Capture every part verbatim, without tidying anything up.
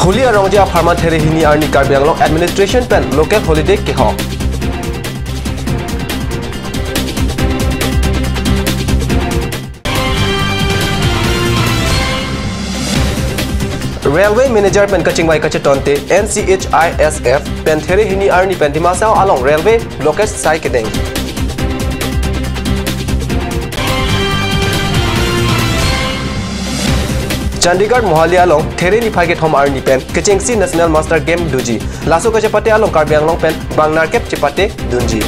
Holi arong aje apharman There hini arni Karbi Anglong administration pen local holiday kehok. Railway manager pen kachingvai kachetonte N C H I S F pen There hini arni pen Dima Hasao along railway blockage sai kedeng. Chandigarh Mohali along There niphai kethom arni pen kechengsi National Master Game doji. Laso kachepate along Karbi Anglong pen bang nerkep chepate dunji.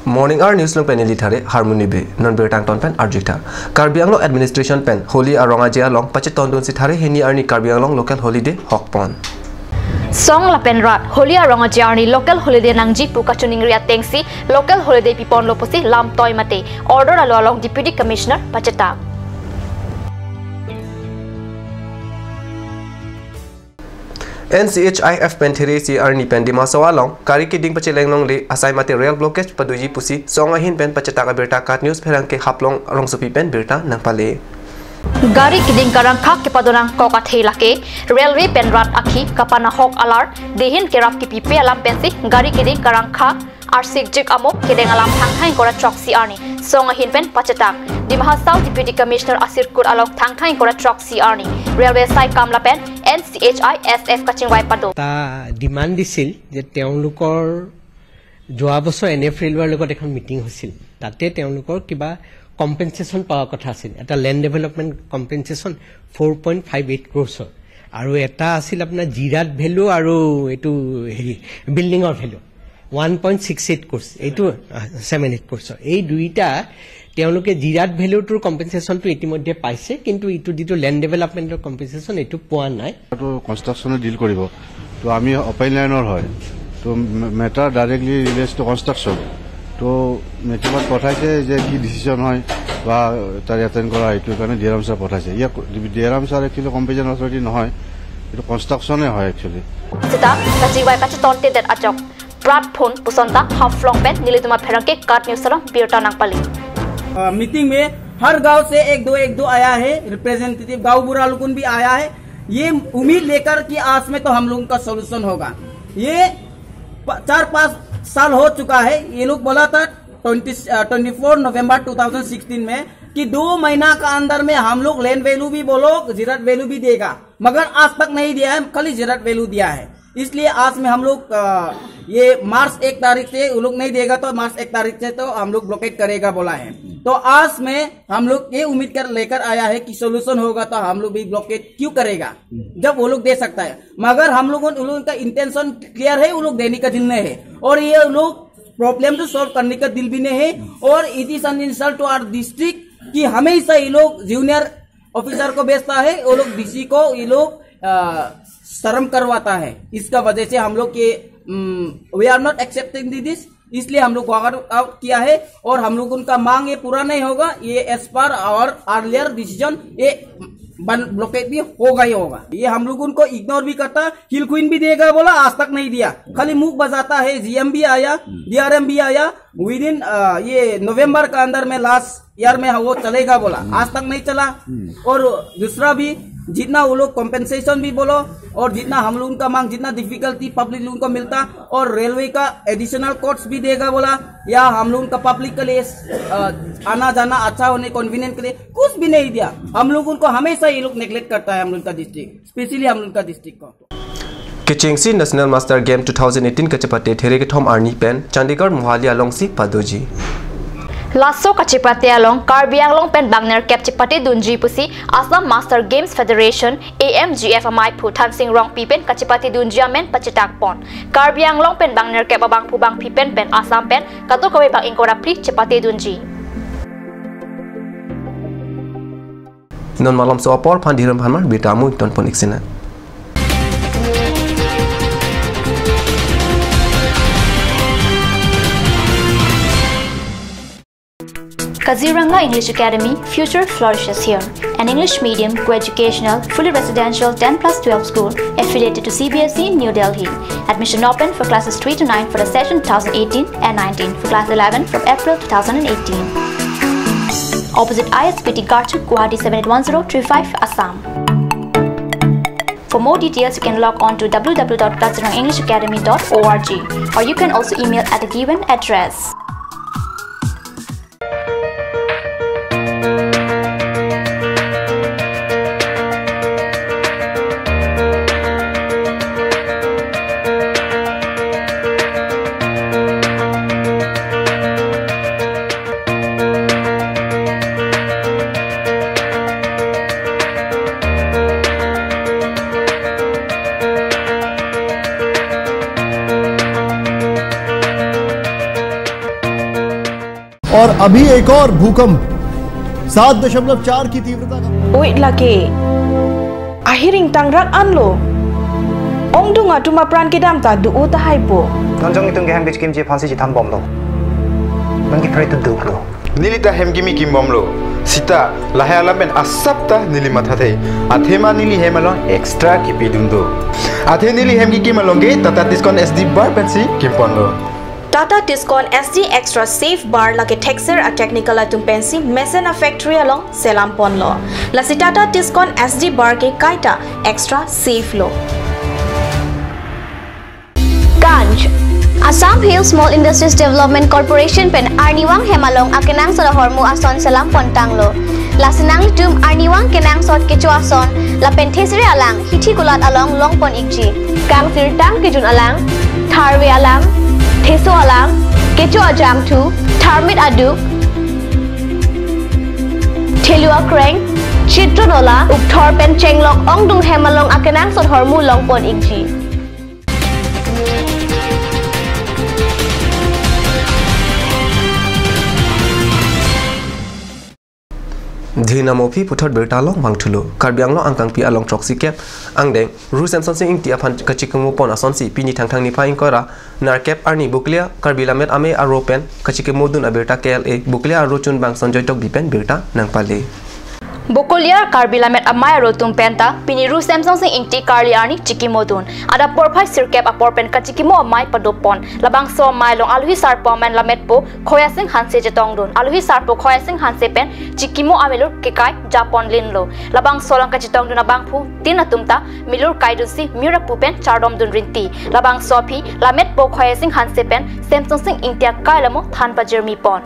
Morning Hour News along pen neli Thare Harmony Bey, non birta angton pen arju-ik tha. Karbi Anglong administration pen Holi arong aje along pachetondunsi There hini arni Karbi Anglong local holiday hokpon. Song lapen rat Holi arong aje arni local holiday nangji pu kachiningri atengsi local holiday piponlo pusi lamtoi mate order alo along Deputy Commissioner pachetak. N C H I F pen There isi arni pen Dima Hasao along gari keding pacheleng longle asai mate rail blockage padoji pusi song ahin pen pachetak abirta KAT News pherangke Haflong rongsopi pen birta nangpale. Gari keding karangkha kepado nangkok athe lake railway pen rat akhi kapanahok alar dehin kerap kipipe alam pensi gari keding karangkha arsikjik amo kedeng alam thangthang ingkoi ra throksi arni song ahin pen pachetak. Dima Hasao Deputy Commissioner asirkut along thangthang ingkoi ra throksi arni railway saikam lapen N C H I S F kachingvai pado. এটা ডিমাণ্ড দিছিল যে তেওঁলোকৰ যোৱা বছৰ N F ৰেলৱেৰ লগত এখন মিটিং হৈছিল, তাতে তেওঁলোকৰ কিবা কম্পেনচেশ্যন পোৱাৰ কথা আছিল, এটা land development compensation four point five eight ক্ৰ'ৰ্ছৰ, আৰু এটা আছিল আপোনাৰ জিৰাট ভেলু আৰু এইটো হেৰি বিল্ডিঙৰ ভেলু one point six eight crores, এইটো ছেভেন এইট ক্ৰ'ৰ্ছৰ। এই দুইটা তেওঁলোকে জিৰাট ভেলুটোৰ কম্পেনচেশ্যনটো ইতিমধ্যে পাইছে, কিন্তু ইটো যিটো লেণ্ড ডেভেলপমেণ্টৰ কম্পেনচেশ্যন এইটো পোৱা নাই। এইটো কনষ্ট্ৰাকশ্যনে ডিল কৰিব। তো আমি অপেন লাইনৰ হয়, তো মেটাৰ ডাইৰেক্টলি ৰিলেটছ টু কনষ্ট্ৰাকশ্যন। তো মেটিঙত পঠাইছে যে কি ডিচিশ্যন হয় বা তাৰ এটেণ্ড কৰা, এইটো কাৰণে ডিআৰএম ছাৰ পঠাইছে। ইয়াক DRM sir actually compensation authority নহয়, এইটো কনষ্ট্ৰাকশ্যনে হয় actually. Sita kachingvai kachetontedet ajok platform pusonta Haflong pen nelitum apherangke KAT News along birta nangpale. अ, मीटिंग में हर गांव से एक दो, एक दो आया है, रिप्रेजेंटेटिव गांव बूढ़ा लोगन भी आया है। ये उम्मीद लेकर कि आज में तो हम लोगों का सॉल्यूशन होगा। ये प-, चार पाँच साल हो चुका है। ये लोग बोला था ट्वेंटी, अ, ट्वेंटी फ़ोर नवंबर टू थाउजेंड सिक्सटीन में कि दो महीना का अंदर में हम लोग लैंड वैल्यू भी बोलो, जीराट वैल्यू भी देगा, मगर आज तक नहीं दिया है, खाली जीराट वैल्यू दिया है। इसलिए आज में हम लोग, अ, ये मार्च एक तारीख से वो लोग नहीं देगा, तो मार्च एक तारीख से तो हम लोग ब्लॉकेड करेगा बोला है। तो आज में हम लोग ये उम्मीद कर, लेकर आया है कि सॉल्यूशन होगा, तो हम लोग भी ब्लॉकेड क्यों करेगा जब वो लोग दे सकता है। मगर हम लोगों, उन लोगों का इंटेंशन क्लियर है, वो लोग देने का दिल नहीं है, और ये लोग प्रॉब्लम तो सॉल्व करने का दिल भी नहीं है। और it is an insult to our district कि हमेशा ये लोग जूनियर ऑफिसर को भेजता है, वो लोग डीसी को ये लोग, अ, शर्म करवाता है। इसका वजह से हम लोग के, उम, we are not accepting this, इसलिए हम लोग वॉकआउट किया है और हम लोग उनका मांग ये पूरा नहीं होगा। ये as per our earlier decision, ये बन, ब्लॉकेड भी होगा ही होगा। ये हम लोग उनको इग्नोर भी करता, हिलक्विन भी देगा बोला, आज तक नहीं दिया। खाली मुख बजाता है। जीएम भी आया, डीआरएम भी आया, विद इन, अ, ये नवंबर का अंदर में लास्ट ईयर में वो चलेगा बोला, आज तक नहीं चला। और दूसरा भी, जितना वो लोग कॉम्पेंसेशन भी बोलो, और जितना हम लोगों का मांग, जितना डिफिकल्टी पब्लिक लोगों को मिलता, और रेलवे का एडिशनल कॉस्ट भी देगा बोला, या हम लोगों का पब्लिक के लिए, अ, आना जाना अच्छा होने कन्वीनियंट के लिए कुछ भी नहीं दिया। हम लोग उनको हमेशा ये लोग नेग्लेक्ट करता है हम लोग का डिस्ट्रिक्ट, स्पेशली हम लोग का डिस्ट्रिक्ट को। Kechengsi National Master Game two thousand eighteen kachepate There kethom arni pen Chandigarh Mohali alongsi padoji. Laso kachepate along Karbi Anglong pen bang nerkep chepate dunji pusi Assam Master Games Federation, A M G F, amaiphu Thansing Rongpi pen kachepate dunji amen pachetak pon. Karbi Anglong pen bang nerkep abangphu bangphi pen pen Assam pen kadokave bang ingkoi ra phli chepate dunji. Non malomso apor aphan Dhiram Phanmar birta amui tonpon-ik sinang. Kaziranga English Academy, future flourishes here. An English medium, co-educational, fully residential ten plus twelve school affiliated to C B S E, New Delhi. Admission open for classes three to nine for the session two thousand eighteen and nineteen, for class eleven from April two thousand eighteen. Opposite I S B T Garchuk, Guwahati seven eight one zero three five, Assam. For more details, you can log on to w w w dot tazirong english academy dot org, or you can also email at the given address. और अभी एक और भूकंप सात दशमलव चार की तीव्रता का। Oi lake. Ahiring tangrak anlo. Ongdung atum apran kedam ta do-o tahai po. Non jong itum ke hem kechikimji aphansi chethan bomlo. Non ke pray to do lo. Neli ta hem kimi kim bomlo. Sita lahai alam pen asap ta neli mathathe. Athema neli hem along extra kipidun do. Athe neli hem kikim along ke Tata Tiscon S D bar pensi kimponlo. Tata Tiscon S D Extra Safe Bar lake thekser a technical atum pensi mesen a factory along selam ponlo. Lasi Tata Tiscon S D Bar ke kaita extra safe lo. Ganj. Assam Hill Small Industries Development Corporation pen arnivang hem along akenangsot ahormu ason selam pontanglo. Lasi nanglitum arnivang kenangsot kecho ason lapen thesere alang hithi kulat along longpon ikji. Kangsirtang kejun alang, tharve alang, theso alang, kecho ajangthu, tharmit aduk, thelu akreng, chitron ola, ukthor pen chenglok ongdung hem along akenangsot ahormu longpon ikji. Dhin amophi puthot birta along vangthulo. Karbi Anglong angkangpi along throksi kep angdeng Ru Semsonsing Ingti aphan kachikimo pon asonsi pini Thangthang niphai ingkoi ra nerkep arni Bokolia Karbi Lammet Amei aro pen kachikimodun abirta K L A Bokolia aro chunbang Sonjoy Tokbi pen birta nangpale. Bokolia Karbi Lammet Amei aro atum penta pini Ru Semsonsing Ingti karli arni chikimodun. Adap porphai sirkep apor pen kachikimo amei padopon. Labangso amei along alohi sarpo amen Lammetpo Khoyasing Hanse chetongdun. Alohi sarpo Khoyasing Hanse pen chikimo amelur kekai japon linlo. Labangso along kachetongdun abangphu tin atum ta milur kaidunsi mir apu pen chardomdun rinti. Labangso aphi Lammetpo Khoyasing Hanse pen Semsonsing Ingti akai alamo than pajirmi pon.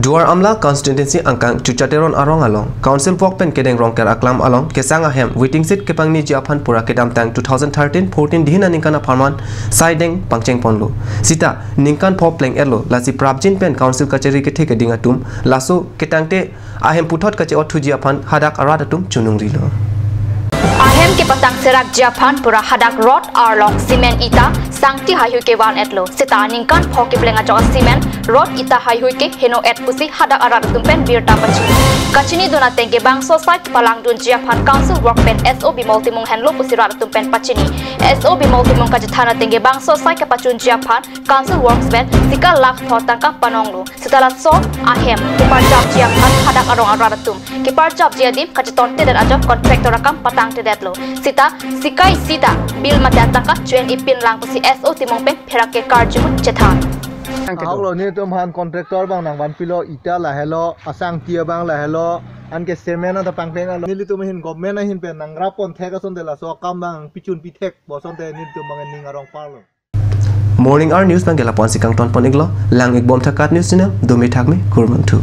Duar Amla constituency angkang Chucha Teron arong along Council Walk pen kedeng Rongker aklam along kesang ahem waiting shed kepangniji aphan pura kedamtang two thousand thirteen fourteen dhin aningkan apharman saideng pangcheng ponlo. Sita ningkan pho pleng etlo, lasi prapjin pen Council kachari kethe keding atum laso ketangte ahem puthot kache-ot thuji aphan hadak arat atum chonungrilo. Ahem kepatang serakji aphan pura hadak rot arlong cement ita sangti haihui kevan etlo. Sita ningkan pho kepleng ajok cement rot ita haihui ke heno et pusi hadak arat atum pen birta pachini. Kachinidun ateng ke bangso asai palangdunji aphan Council Walk pen S O Bimol Timung henlo pusi rat atum pen pachini. S O Bimol Timung kachethan ateng ke bangso asai kapachunji aphan Council Walks pen sika lakh tho tangka panonglo. Sita laso ahem keparjapji aphan hadak arong arat atum keparjapji adim kachetontedet ajok contractor akam patangtedetlo. Sita sika isi ta bill mate atangka chuen ipinlang pusi S O Timung pen pherake karjumun chethan. Ahok lo, nelitum aphan contractor abang nangvanpilo, ita lahelo, asangti abang lahelo, anke cement ata pangpeng alo. Nelitum ahin government ahin pen nangrap pon thek asonte laso akam abang pichun pithek bosonte nelitum abang ning arong parlo. Morning Hour News abang ke lapu-ansi kangton pon iklo, lang ikbom tha KAT News Channel, dome thakme, kurvangthu.